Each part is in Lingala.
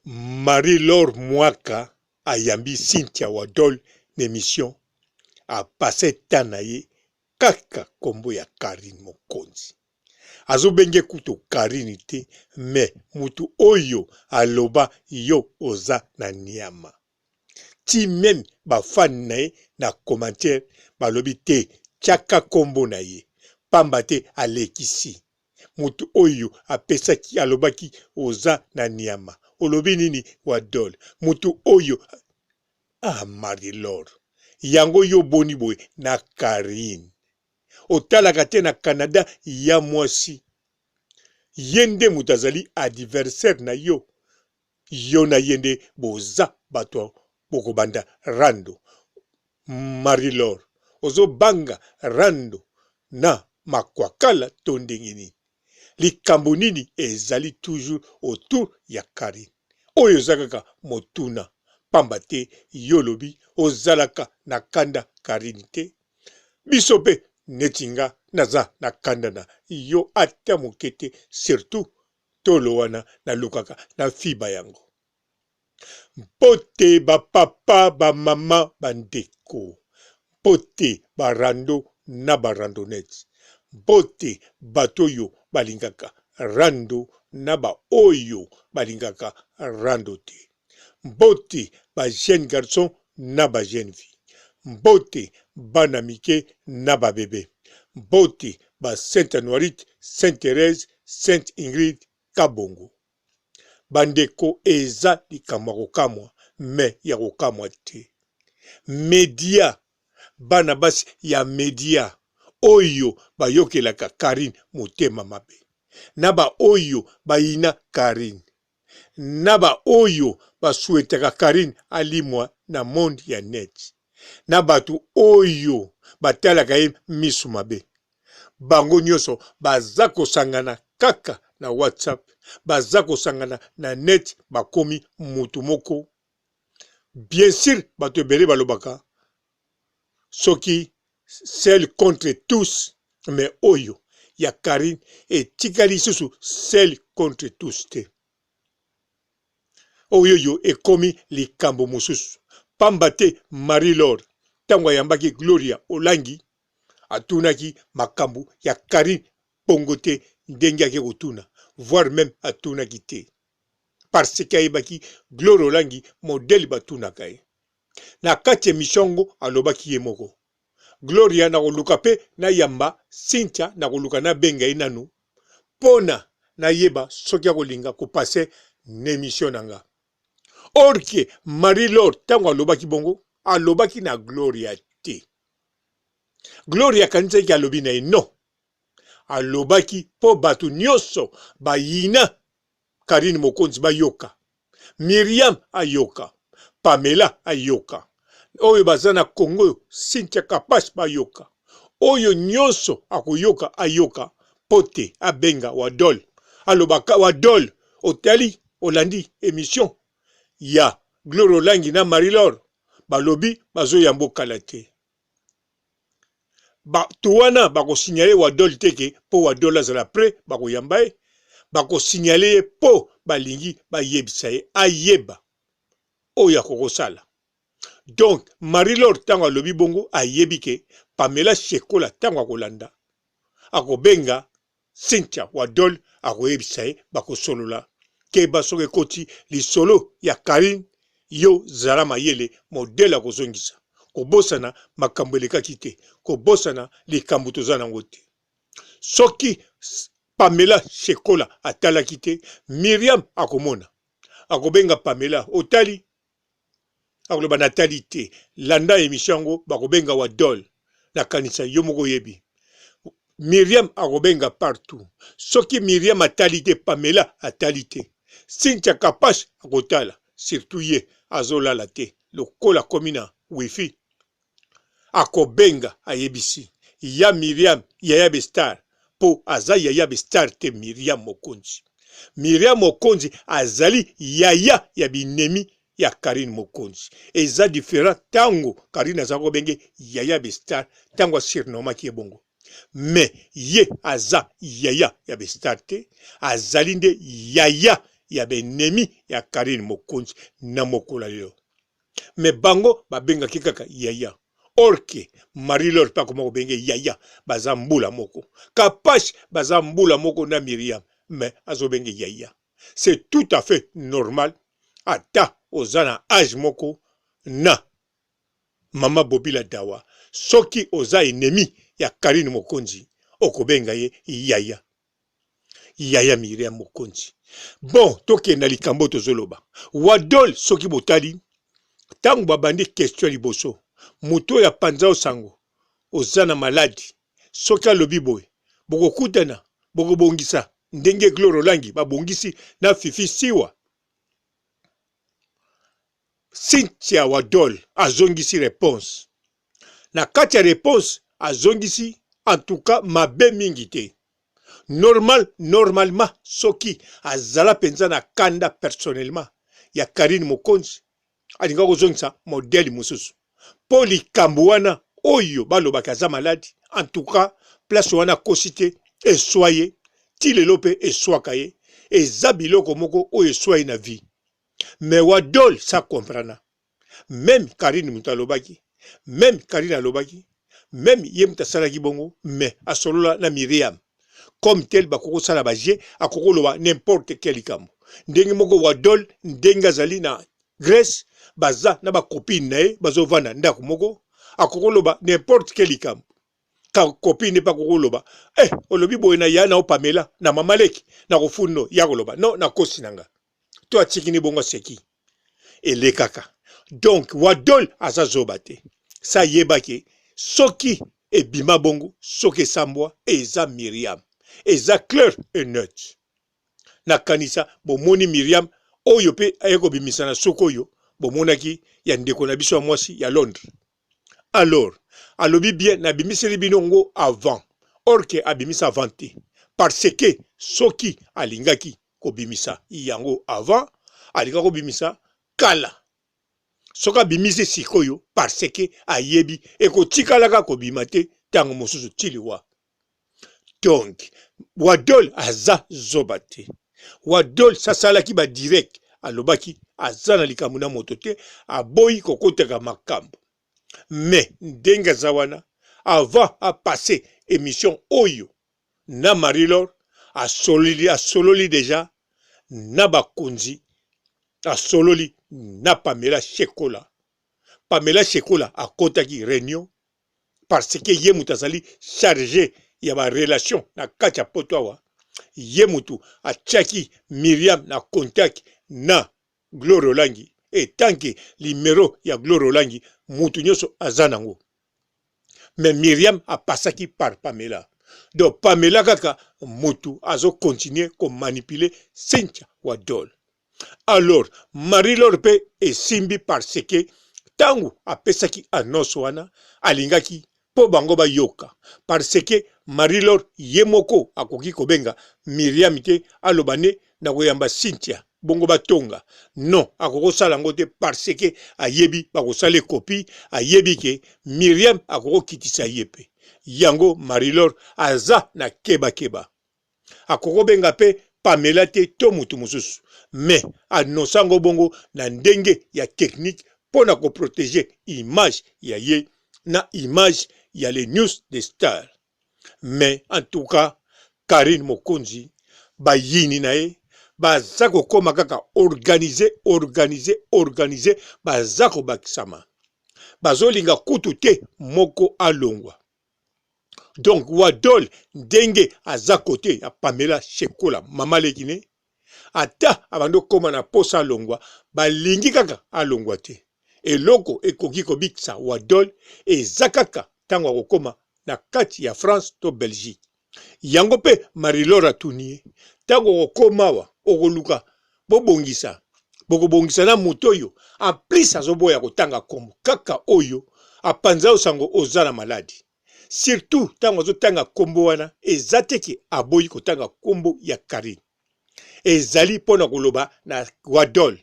Marie Laure Mwaka ayambi Cynthia Wadol na emission a passe temps na ye kaka kombo ya Carine Mokonzi. Azo benge kutu Carine te mais mutu oyo aloba yo oza na niama. Ti meme ba fan na ye na commentaire balobi te tiaka kombo na ye pamba te alekisi. Mutu oyo apesaki alobaki oza na niama olobi nini wadol mutu oyo ah marie lor yango yo boni boye na carine otalaka te na canada ya mwasi ye nde mutu azali adversaire na yo yo na ye nde boza bato bokobanda rando Marie Laure ozo banga rando na makwakala to ndenge nini? Likambo nini ezali toujours autour ya Carine? Oyo eza kaka motuna pamba te yo olobi ozalaka na kanda Carine te. Biso pe neti nga naza na kanda na yo ata moke te surtout tolo wana nalukaka na fiba yango. Mbote ba papa ba mama ba ndeko mbote ba rando na ba randonnettes mbote bato oyo balingaka rando na ba oyo balingaka rando te mbote ba jeune garçon na ba jeune fille mbote bana mike na ba bebe mbote ba sainte anuarite sainte Therèse sainte Ingrid kabongo Ba ndeko eza likambo ya kokamwa mais ya kokamwa te. Media bana basi ya media oyo bayokelaka Carine motema mabe na ba oyo bayina Carine na ba oyo ba souhaitaka Carine alimwa na monde ya net na batu oyo batalaka ye misu mabe Bango nioso baza kosangana kaka na WhatsApp, baza kosangana na net bakomi mutu moko. Bien sur batu ebele balobaka soki seul contre tous mais oyo ya Carine etikali lisusu seul contre tous te. Oyoyo ekomi likambo mosusu pamba te Marie Laure tango ayambaki Gloria Olangi atunaki makambu ya Carine bongo te ndenge ake kotuna voir meme atunaki te parce que ayebaki Gloria Olangi modèle batunaka ye na kati emission yango alobaki ye moko Gloria nakoluka pe nayamba Cynthia nakoluka nabenga ye nanu pona nayeba soki akolinga ko passer n'emission na nga or que Marie Laure tango alobaki bongo alobaki na Gloria te Gloria akanisaki alobi na ye non. Alobaki po batu nioso bayina Carine Mokonzi bayoka. Miriam ayoka, Pamela ayoka, oyo baza na Congo Cynthia Kapash bayoka. Oyo nioso akoyoka ayoka po te abenga Wadol. Alobaka Wadol otali olandi emission ya Gloria Olangi na Marie Laure balobi bazoyambo kala te. Batu wana bako signaler Wadol te ke po Wadol azala pret bako yamba ye, bako signaler ye po balingi bayebisa ye ayeba oyo akoki kosala. Donc Marie Laure tango alobi bongo ayebi ke Pamela Shekola tango akolanda akobenga Cynthia wadol akoyebisa ye bakosolola keba soki ekoti lisolo ya Carine yo zala mayele modele akozongisa kobosana makambo elekaki te kobosana likambo toza nango te soki Pamela shekola atalaki te Miriam akomona akobenga Pamela otali akoloba natali te landa emission yango bakobenga wadol nakanisa yo moko oyebi Miriam akobenga partout soki Miriam atali te Pamela atali te Cynthia Kapash akotala surtout ye azolala te lokola akomi na wifi Akobenga ayebisi ya Miriam yaya be star po aza yaya be star te Miriam mokonzi Miriam mokonzi azali yaya ya binemi ya Carine mokonzi eza different tango Carine azalaki kobenge yaya be star tango a surnomaki ye bongo mais ye aza yaya ya be star te azali nde yaya. ya baennemi ya Carine Mokonzi na mokolo ya lelo. Mais bango babengaki kaka yaya. Or que Marie Laure pe akoma kobenge yaya, baza mbula moko. Kapash baza mbula moko na Myriam, mais azobenge yaya. C'est tout à fait normal ata oza na age moko na Mama Bobila Dawa, soki oza ennemi ya Carine Mokonzi okobenga ye yaya. Yaya Miriam Mokonzi. Bon, tokende na likambo oyo tozoloba. Wadol soki botali ntango babandi question ya liboso, moto oyo apanza yo sango oza na maladi, soki alobi boye bokokutana, bokobongisa ndenge Gloria Olangi babongisi na Fifi Siwa. Cynthia Wadol azongisi reponse. Na kati ya reponse azongisi en tout cas mabe mingi te. Normal, normalement soki azala penza na kanda personnellement ya Carine Mokonzi alinga kozongisa modèle mosusu po likambo wana oyo balobaka aza maladi en tout cas place wana akosi te eswa ye ti lelo pe eswaka ye eza biloko moko oyo eswa ye na vie mais wadol sa comprena meme Carine mutu alobaki meme Carine alobaki meme ye mutu asalaki bongo mais asolola na Miriam comme tel bakoki kosala ba jeu akoki koloba n'importe quel likambo ndenge moko wadol ndenge azali na Grèce baza na ba copine na ye bazovanda ndako moko akoki koloba n'importe quel likambo ka copine mpe akoki koloba eh olobi boye na ya na yo Pamela na mama leki na kofundo ya koloba non nakosi na nga to atiki ni bongo aseki elekaka donc wadol aza zoba te sa yeba ke soki ebima bongo soki esambwa eza Miriam eza clair et net nakanisa bomoni Miriam oyo pe aye kobimisa na suka oyo bomonaki ya ndeko na biso ya mwasi ya Londres alors alobi bien nabimiseli bino ngo avant or que abimisa avant te parce que soki alingaki kobimisa yango avant alingaki kobimisa kala soki abimisi sikoyo parce que ayebi ekotikalaka kobima te ntango mosusu ti liwa donc wadol aza zoba te wadol sasalaki ba direct alobaki aza na likambo na moto te aboyi kokotaka makambo mais ndenge aza wana avant apasse émission oyo na Marie Laure asololi asololi dejà na bakonzi asololi na Pamela Shekola Pamela Shekola akotaki reunion parce que ye moto azali charge ya ba relation na kati ya poto awa ye moto atiaki Miriam na contact na Gloria Olangi etant que limero ya Gloria Olangi mutu nyonso aza nango mais Miriam apasaki par Pamela donc Pamela kaka mutu azo continuer ko manipuler Cynthia Wadol alors Marie Laure pe esimbi parce que tangu apesaki annonce wana alingaki po bango bayoka parce que Marie Laure ye moko akoki kobenga Miriam te aloba ne nakoyamba Cynthia bongo batonga non akoki kosala yango te parce que ayebi bakosala ekopi ayebi ke Miriam akoki kokitisa ye pe yango Marie Laure aza na keba keba akoki kobenga pe Pamela te to mutu mosusu mais annonce yango bongo na ndenge ya technique mpo na ko proteger image ya ye na image ya les news de star mais en tout cas Carine Mokonzi bayini na ye baza kokoma kaka organise organise organise baza kobakisama bazolinga kutu te moko alongwa donc wadol ndenge aza kote ya Pamela Shekola mama leki ne ata abandi okoma na posa alongwa balingi kaka alongwa te eloko ekoki kobikisa wadol eza kaka ntango akokoma na kati ya France to Belgique yango mpe Marie-Laure atuni ye ntango okokoma awa okoluka bobongisa bokobongisa na moto oyo en plus azoboya kotanga kombo kaka oyo apanza yo sango oza na maladi surtout ntango azotanga kombo wana eza te ke aboyi kotanga kombo ya Carine ezali mpo na koloba na Wadol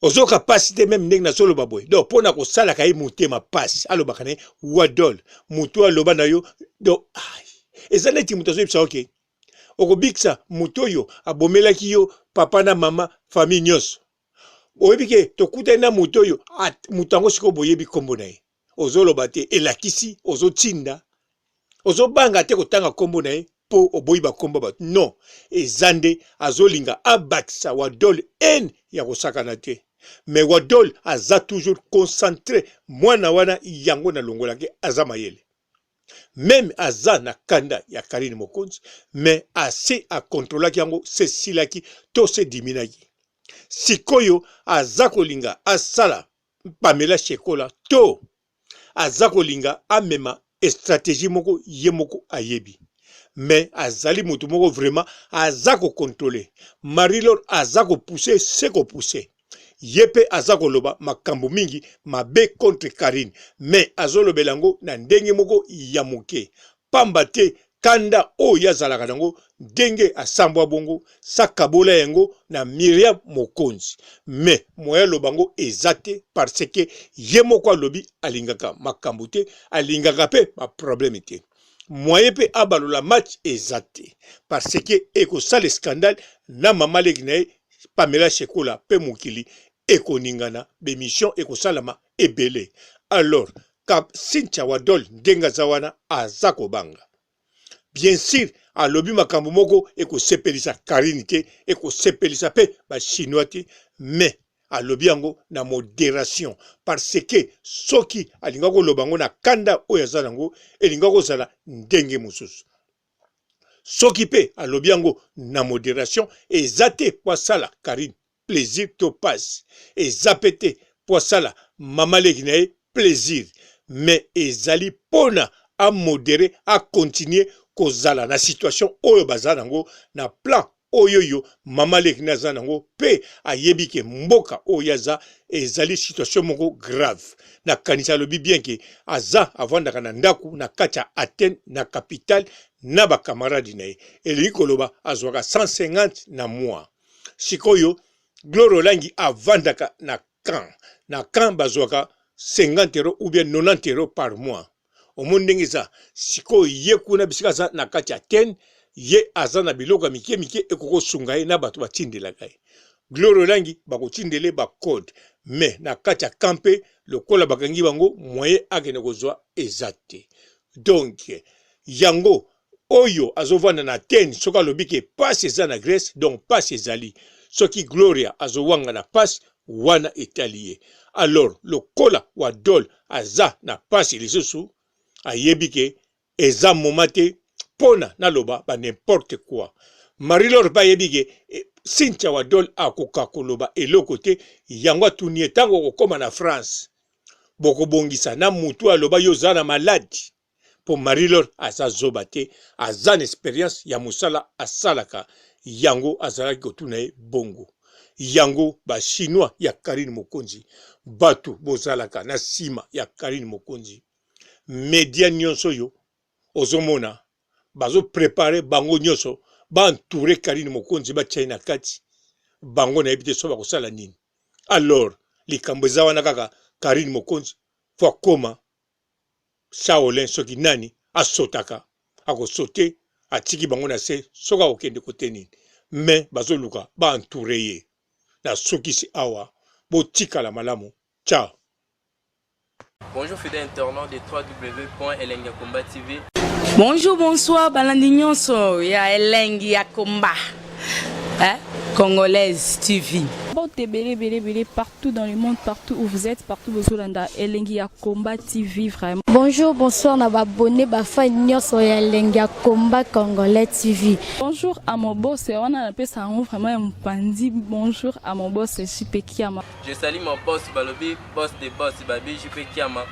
ozoyoka pasi te meme ndenge nazoloba boye donc mpo na kosalaka ye motema pasi alobaka na ye Wadol moto aloba na yo donc eza neti moto azoyebisa oke. Okobikisa moto oyo abomelaki yo papa na mama, famille nyonso. Oyebi ke tokutani na moto oyo, moto yango sikoyo boyebi nkombo na ye. Ozoloba te, elakisi ozotinda. Ozobanga te kotanga nkombo na ye mpo oboyi bakombo bato. Non, eza nde azolinga abakisa Wadol haine ya kosakana te. Mais Wadol aza toujours concentre, mwana wana yango nalongolaki aza mayele. Meme aza na kanda ya Carine Mokonzi mais asi a controlaki yango se silaki to se diminaki. Sikoyo aza kolinga asala Pamela Shekola to aza kolinga amema strategie moko ye moko ayebi. Mais azali mutu moko vraiment aza ko controler. Marie Laure aza ko pousser se ko pousser. Ye pe aza koloba makambu mingi mabe contre Carine mais azolobela yango na ndenge moko ya muke pamba te kanda oyo ye azalaka nango ndenge asambwa bongo sakabola yango na Miriam Mokonzi mais moyen aloba yango eza te parce que ye moko alobi alingaka makambu te alingaka pe ba problème te moyen pe abalola match eza te parce que ekosala scandale na mama leki na ye Pamela Shekola pe mokili ekoningana b'emission ekosalama ebele alors ka Cynthia Wadol ndenge aza wana aza kobanga bien sur alobi makambo moko ekosepelisa Carine te ekosepelisa pe ba chinois te mais alobi yango na moderation parce que soki alinga koloba yango na kanda oyo aza nango elinga kozala ndenge mosusu soki pe alobi yango na moderation eza te po asala Carine plaisir to pasi eza pe te po asala mama leki na ye plaisir mais ezali pona a modere a continuer kozala na situation oyo baza nango na plan oyoyo mama leki na aza nango pe ayebi ke mboka oyo aza ezali situation moko grave nakanisi alobi bien ke aza avandaka na ndaku na kati ya Athènes na capitale na ba camarade na ye elingi koloba azwaka 150 na mois sikoyo Gloria Olangi avandaka na camp na camp bazwaka 50 euros ou bien 90 euros par mois omoni ndenge eza sikoyo ye kuna bisika aza na kati ya Athènes ye aza na biloko ya mike mike ekoki kosunga ye na bato batindelaka ye Gloria Olangi bakotindele ba code mais na kati ya camp mpe lokola bakangi bango moyen akende kozwa eza te donc yango oyo azovanda na Athènes soki alobi ke pasi eza na Grèce donc pasi ezali soki Gloria azowangana pasi wana etali ye alors lokola Wadol aza na pasi lisusu ayebi ke eza moment te pona naloba ba n'importe quoi Marie Laure pe ayebi ke eh, Cynthia Wadol akoka koloba eloko te yango atuni ye ntango okokoma na France bokobongisa na mutu aloba yo oza na maladi po Marie Laure aza zoba te aza na experience ya musala asalaka yango azalaki kotuna ye bongo yango ba chinois ya Carine Mokonzi batu bozalaka na sima ya Carine Mokonzi media nyonso oyo ozomona bazo prepare bango nyonso ba entoure Carine Mokonzi batia ye na kati bango nayebi te so bakosala nini alors likambo eza wana kaka Carine Mokonzi fo akoma Shaolin soki nani asotaka akosote atiki bango na se soki akokende kote nini mais bazoluka ba entoure ye nasukisi awa botikala malamu ciao Bonjour fidèle internaute de www.elengiyakomba TV. Bonjour, bonsoir, balandi nyonso ya elengi ya komba. Hein? Congolaise TV. Mbote ebele ebele ebele partout dans le monde partout où vous êtes partout bozolanda elengi ya combat TV vraiment. Bonjour bonsoir na ba abonné ba fan nyonso ya elengi ya combat congolais TV. Bonjour à mon boss wana napesa yango vraiment ya mopanzi bonjour à mon boss JP Kiama. Je salue mon boss balobi boss de boss babi JP Kiama.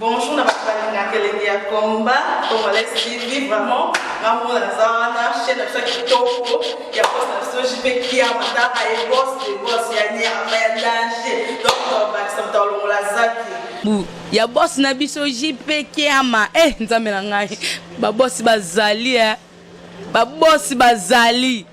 Bonjour na bato balingaka elengi ya combat congolais TV vraiment nga moko naza wana chaîne na biso ya kitoko ya boss na biso JP Kiama tala ye boss de boss ya nyama ya danger donc moto akobakisa moto akolongola aza te Bu ya boss na biso JP Kiama eh nzambe na ngai ba boss bazali eh ba boss bazali.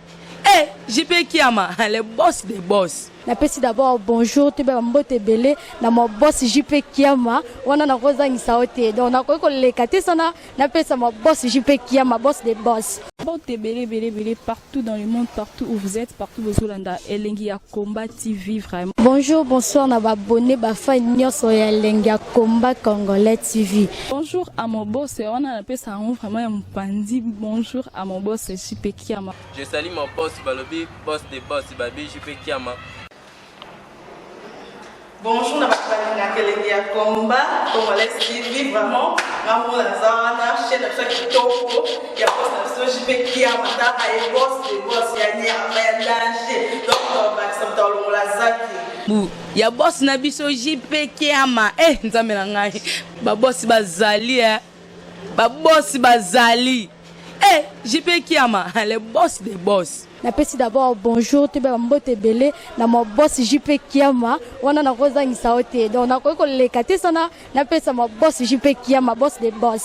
Eh, JP Kiama, le boss des boss. Napesi d'abord bonjour toyeba bambote ebele na ma boss JP Kiama wana nakozangisa yo te, donc nakoki koleka te sana napesa ma boss JP Kiama, boss de boss. Mbote ebele ebele ebele partout dans le monde, partout où vous êtes, partout bozolanda Elengi ya Combat TV vraiment. Bonjour, bonsoir na baabonnés, bafans nyonso ya Elengi ya Combat Congolais TV. Bonjour à mon boss, wana napesa yango vraiment ya mopanzi. Bonjour à mon boss JP Kiama. Je salue mon boss balobi boss de boss babi JP Kiama. Bonjour na bato balingaka Elengi ya Combat Congolais TV. Vraiment, nga moko naza wana, chaîne na biso ya kitoko ya boss na biso JP Kiama. Taka ye, boss de boss ya nyama ya danger, donc bakisa moto alongola zaki. Bu ya boss na biso JP Kiama. Eh, nzambe na ngai, babosi bazali, eh. Babosi bazali. Eh, JP Kiama, le boss des boss. Napesi d'abord bonjour toyeba bambote ebele na ma boss JP Kiama wana nakozangisa yo te, donc nakoki koleka te sana napesa ma boss JP Kiama, boss de boss.